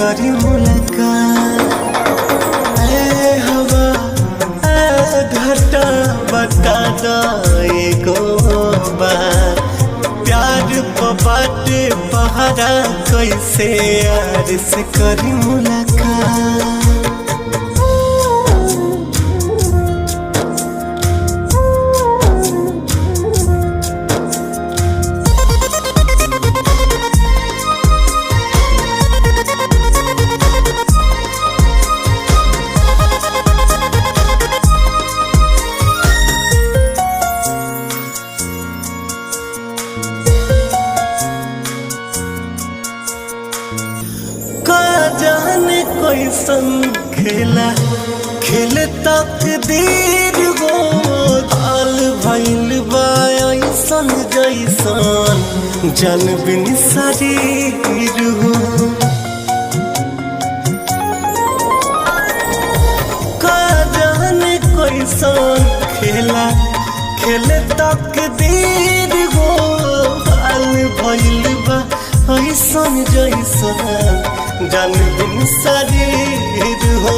करी मुलाकात। ए हवा ए घटा बता दो एगो बात, प्यार बाटे पहरा कैसे यार से करी मुलाकात। का जाने कैसन खेला खेल तकदीर हो, हाल भइल बा ऐसन जैसन जन बिन शरीर हो। का जाने कैसन खेला खेल तकदीर हो, हाल भइल बा ऐसन जैसन जन बिन शरीर हो।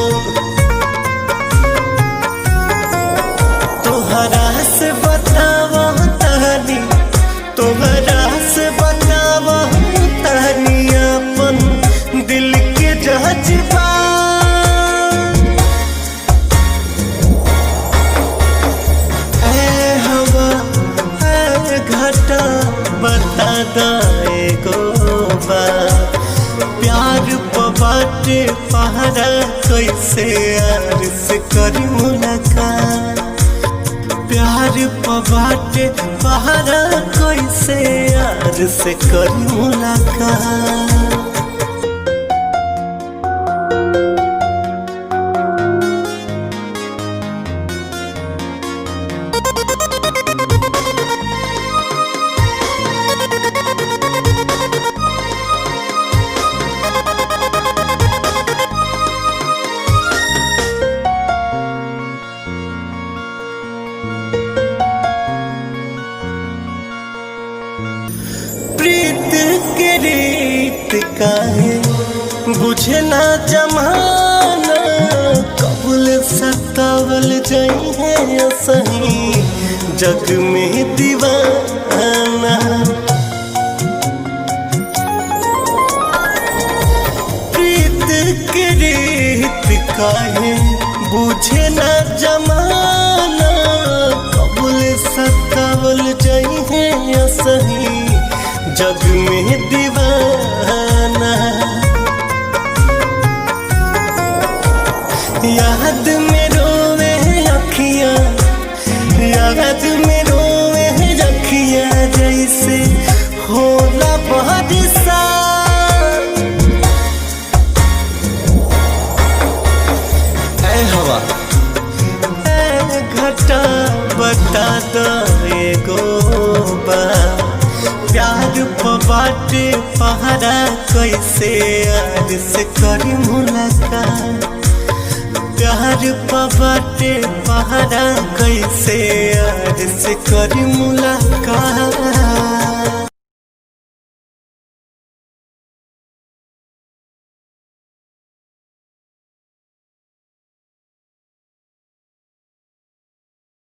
तोहरा से बतावा तहनी, तोहरा से बतावा तहनी अपन दिल के जज्बा। ए हवा ए घटा बता दो एगो बात, प्यार बाटे पहरा कैसे यार से करी मुलाकात। प्यार बाटे पहरा कैसे यार से करी मुलाकात। प्रीत के रीत काहे बुझे ना जमाना, कबूल सतावल जाई है सही जग में दीवाना। प्रीत के रीत काहे बुझे ना जमाना, कबूल सतावल जाई है सही जग में दीवाना। याद में रोवे अखियां, याद में रोवे अखियां जैसे होला बारिशा। ए हवा ए घटा बता दो एगो बात, प्यार बाटे पहरा कैसे यार से करी मुलाकात। प्यार बाटे पहरा कैसे यार से करी मुलाकात।